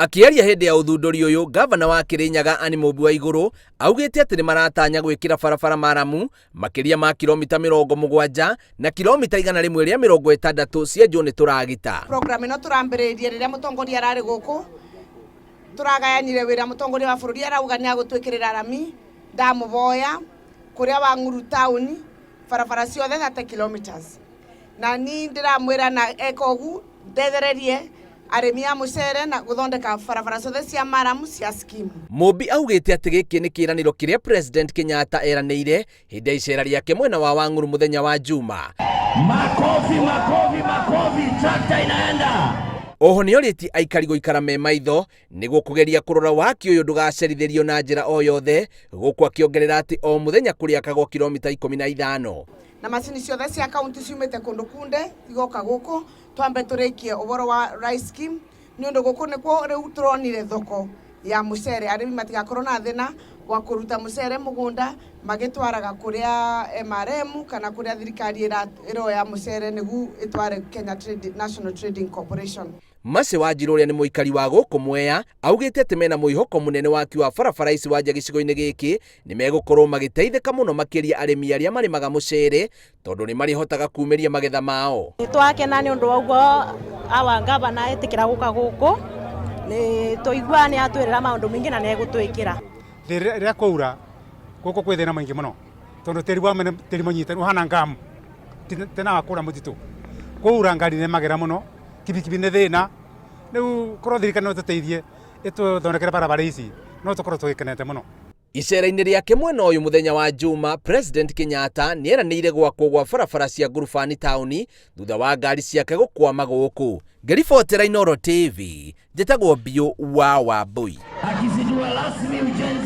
Akĩaria hĩndĩ ya ũthundũri ũyũ, ngavana wa Kĩrĩnyaga Anne Mũmbi Waigũrũ augĩte atĩ nĩmaratanya gwĩkĩra barabara maramu makĩria ma kilomita 70 na kilomita 160 cienjwo nĩ tũragita. Program ĩno tũrambĩrĩirie rĩrĩa mũtongoria ararĩ gũkũ, tũragayanire wĩra, mũtongoria wa bũrũri arauga nĩ agũtwĩkĩrĩra rami, ndamũvoya kũrĩa Wang'uru town barabara ciothe 30 kilometers, na ni ndĩramwĩra na eka ũgu ndethererie arĩmi a mũcere na gũthondeka barabara ciothe cia maramu cia scheme. Mũmbi augĩte atĩ gĩkĩ nĩ kĩĩranĩro kĩrĩa President Kenyatta eranĩire hĩndĩ ya icera rĩake mwena wa Wang'uru mũthenya wa Juma. Makofi, makofi, makofi, tractor inaenda. Oho nĩorĩtie aikari gũikara me maitho nĩguo kũgeria kũrora waki ũyũ ndũgacerithĩrio na njĩra o yothe, gũkũ akĩongerera atĩ o mũthenya kũrĩakagwo kilomita 15. Na macini ciothe cia kaunti ciumĩte kũndũ kunde igoka gũkũ twambe tũrĩkie ũhoro wa rice scheme, nĩ ũndũ gũkũ nĩkuo rĩu tũronire thoko ya mũcere, arĩmi matigakorwo na thĩna wa kũruta mũcere mũgũnda magĩtwaraga kũrĩa MRM kana kũrĩa thirikari ĩroya mũcere nĩguo ĩtware Kenya National Trading Corporation. Mercy Wanjiru ũrĩa nĩ mũikari wa gũkũ Mwea augĩte atĩ mena mwĩhoko mũnene waki wa barabara ici wanja gĩcigo-inĩ gĩkĩ nĩ megũkorwo magĩteithĩka mũno makĩria arĩmi arĩa marĩmaga mũcere tondũ nĩ marĩhotaga kumĩria magetha mao. Nĩ twakena nĩ ũndũ wa ũguo awa ngavana etĩkĩra gũka gũkũ, nĩ tũigua nĩ atwĩrĩra maũndũ maingĩ na nĩ egũtwĩkĩra. Rĩrĩa kwaura gũkũ kwĩ thĩna mũingĩ mũno tondũ tĩri wa mene tĩri mũnyitanu ũhana ngamu tena wa kũra mũtitũ, kwaura ngari nĩ magera mũno, kibikibi nĩ thĩna. Rĩu korwo thirikari no ĩtũteithie ĩtũthondekere barabara ici no tũkorwo tũgĩkenete mũno. Icera-inĩ rĩake mwena ũyũ mũthenya wa Juma, President Kenyatta nĩeranĩire gwakwo gwa barabara cia ngurubani taũni thutha wa ngari ciake gũkwama gũkũ. Ngĩribotera Inooro TV, njĩtagwo Biũ wa Wambui. Akizindua rasmi ujenzi.